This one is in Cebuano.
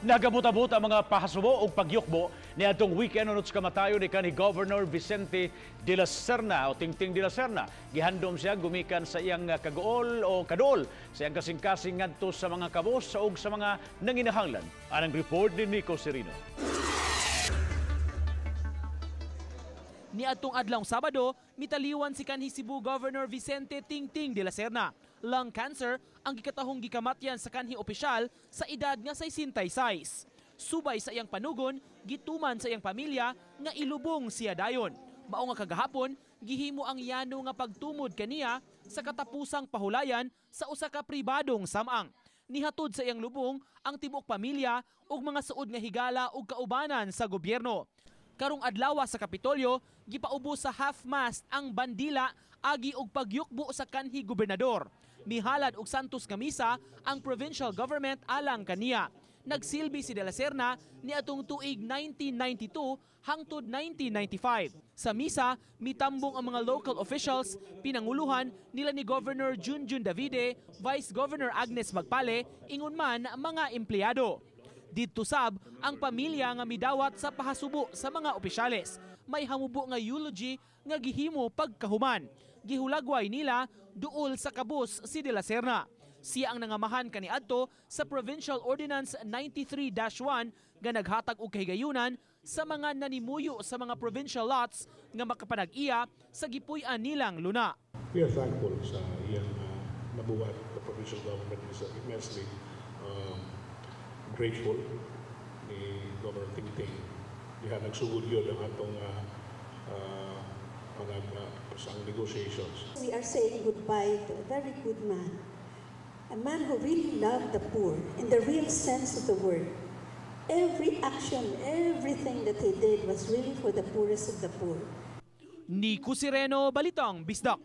Nagabot-abot ang mga pahasubo ug pagyukbo niadtong weekend unod sa kamatayon ni kanhi Governor Vicente de la Serna o Tingting de la Serna. Gihandom siya gumikan sa iyang kaguol o kaduol sa iyang kasing-kasing ngadto sa mga kabos ug sa mga nanginahanglan. Anang report ni Nico Serino. Niadtong adlawng Sabado, mitaliwan si kanhi Cebu Governor Vicente Tingting de la Serna. Lung cancer ang gikatahong gikamatyan sa kanhi opisyal sa edad nga 66. Subay sa iyang panugon, gituman sa iyang pamilya nga ilubong siya dayon. Mao nga kagahapon, gihimo ang yano nga pagtumod kaniya sa katapusang pahulayan sa usa ka pribadong samang. Nihatod sa iyang lubong ang tibuok pamilya ug mga suod nga higala ug kaubanan sa gobyerno. Karong adlaw sa Kapitolyo, gipaubos sa half-mast ang bandila agi og pagyukbo sa kanhi gobernador. Mihalad og santos nga misa ang provincial government alang kaniya. Nagsilbi si De La Serna niadtong tuig 1992 hangtod 1995. Sa misa, mitambong ang mga local officials, pinanguluhan nila ni Governor Junjun Davide, Vice Governor Agnes Magpale, ingon man mga empleyado. Didto sab ang pamilya nga midawat sa pahasubo sa mga opisyales. May hamubo nga eulogy nga gihimo pagkahuman. Gihulagway nila duol sa kabus si De La Serna. Siya ang nangamahan kaniadto sa Provincial Ordinance 93-1 nga naghatag og kahigayunan sa mga nanimuyo sa mga provincial lots nga makapanag-iya sa gipuy-an nilang luna. We are thankful sa iyang nabuhat. The provincial government is immensely grateful ni Governor Tingting. Diha nagsugod yun ang atong mga sa negotiations. We are saying goodbye to a very good man, a man who really loved the poor in the real sense of the word. Every action, everything that he did was really for the poorest of the poor. Nico Sireno, Balitang Bisdak.